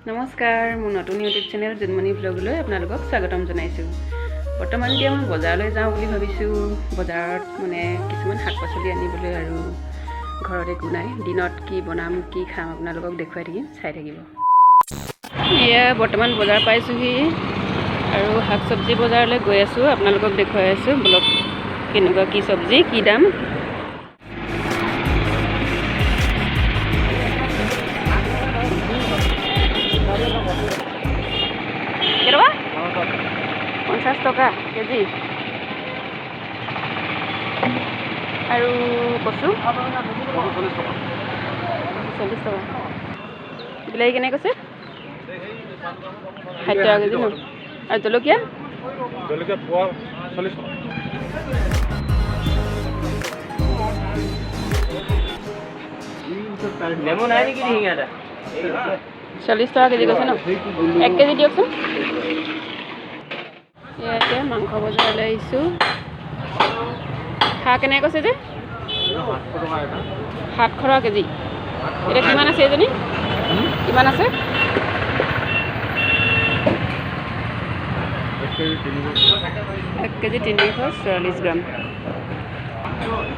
নমস্কাৰ, মোৰ নতুন ইউটিউব চেনেল জোনমণি ভ্লগলৈ আপোনালোকক স্বাগতম জনাইছোঁ। বৰ্তমান এতিয়া মই বজাৰলৈ যাওঁ বুলি ভাবিছোঁ। বজাৰত মানে কিছুমান শাক পাচলি আনিবলৈ আৰু ঘৰত একো নাই। দিনত কি বনাম, কি খাম, আপোনালোকক দেখুৱাই থাকিম, চাই থাকিব। এয়া বৰ্তমান বজাৰ পাইছোঁহি আৰু শাক চব্জি বজাৰলৈ গৈ আছোঁ। আপোনালোকক দেখুৱাই আছোঁ। বলক, কেনেকুৱা কি চব্জি, কি দাম। কেইটকা? 50 টকা কেজি। আৰু কচু? 40 টকা। বিলাহী কেনেকৈ কৈছে? 60 টকা কেজি ন? আৰু জলকীয়া? জলকীয়া পোৱা 40 টকা। নেমু নাই নেকি ঢিঙা এটা? 40 টকা কেজি কৈছে ন? 1 কেজি দিয়কচোন। এয়া এতিয়া মাংস বজাৰলৈ আহিছোঁ। হাঁহ কেনেকৈ কৈছে যে? 700 টকা এটা। 700 টকা কেজি। এতিয়া কিমান আছে এজনী? কিমান আছে? 1 কেজি 300। 1 কেজি 344 গ্ৰাম।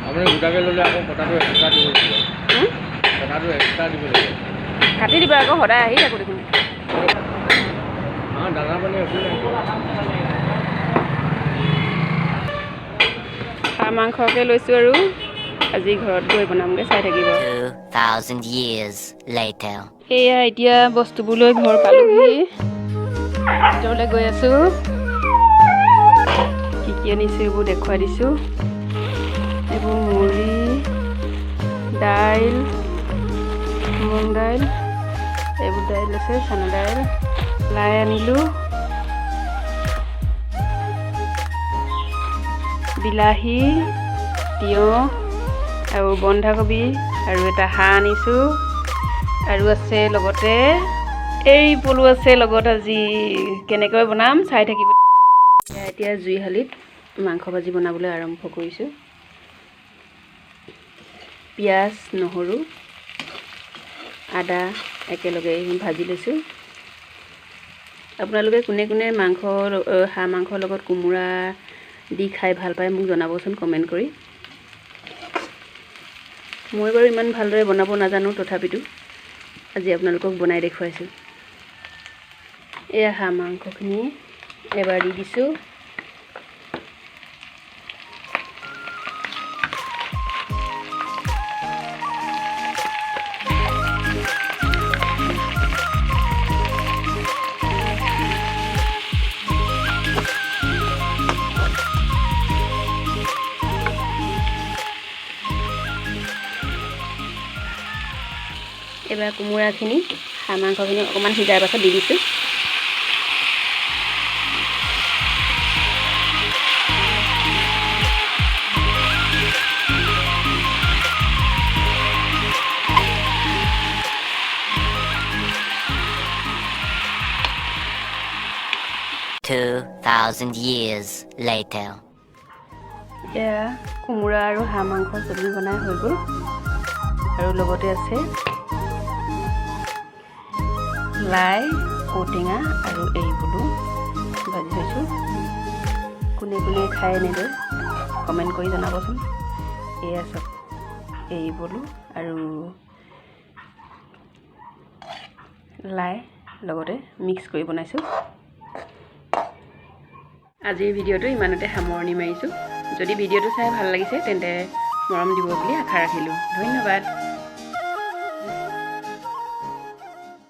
আপুনি গোটাকৈ ল'লে আকৌ কটাটো এক্সট্ৰা দিব লাগিব। হুম? কটাটো এক্সট্ৰা দিব লাগিব। কাটি দিবা আকৌ, সদায় আহি থাকোঁ দেখোন। অঁ, দানা পানী একো নাই। হাঁহ মাংসকে লৈছোঁ আৰু আজি ঘৰত গৈ বনামগৈ, চাই থাকিব। 2,000 years later. এয়া এতিয়া বস্তুবোৰ লৈ ঘৰ পালোহি। ভিতৰলৈ গৈ আছোঁ। কি কি আনিছোঁ এইবোৰ দেখুৱাই দিছোঁ। এইবোৰ মুড়ি, দাইল, মুগ দাইল, এইবোৰ দাইল আছে, চানা দাইল, লাই আনিলোঁ, বিলাহী, তিয়ঁহ আৰু বন্ধাকবি আৰু এটা হাঁহ আনিছোঁ। আৰু আছে লগতে এৰী পলু আছে লগত। আজি কেনেকৈ বনাম চাই থাকিব। এয়া এতিয়া জুইশালিত মাংস ভাজি বনাবলৈ আৰম্ভ কৰিছোঁ। পিঁয়াজ, নহৰু, আদা একেলগে ভাজি লৈছোঁ। আপোনালোকে কোনে কোনে হাঁহ মাংসৰ লগত কোমোৰা দি খাই ভাল পায়, মোক জনাবচোন কমেণ্ট কৰি। মই বাৰু ইমান ভালদৰে বনাব নাজানো, তথাপিতো আজি আপোনালোকক বনাই দেখুৱাইছোঁ। এয়া হাঁহ মাংসখিনি এবাৰ দি দিছোঁ। এইবাৰ কোমোৰাখিনি হাঁহ মাংসখিনি অকণমান সিজাৰ পাছত দি দিছোঁ। 2,000 years later. এয়া কোমোৰা আৰু হাঁহ মাংস চব্জি বনাই হৈ গ'ল। আৰু লগতে আছে লাই, ঔটেঙা আৰু এৰী পলু ভাজি থৈছোঁ। কোনে কোনে খায় এনেদৰে, কমেণ্ট কৰি জনাবচোন। এয়া চব এৰী পলু আৰু লাই লগতে মিক্স কৰি বনাইছোঁ। আজিৰ ভিডিঅ'টো ইমানতে সামৰণি মাৰিছোঁ। যদি ভিডিঅ'টো চাই ভাল লাগিছে, তেন্তে মৰম দিব বুলি আশা ৰাখিলোঁ। ধন্যবাদ।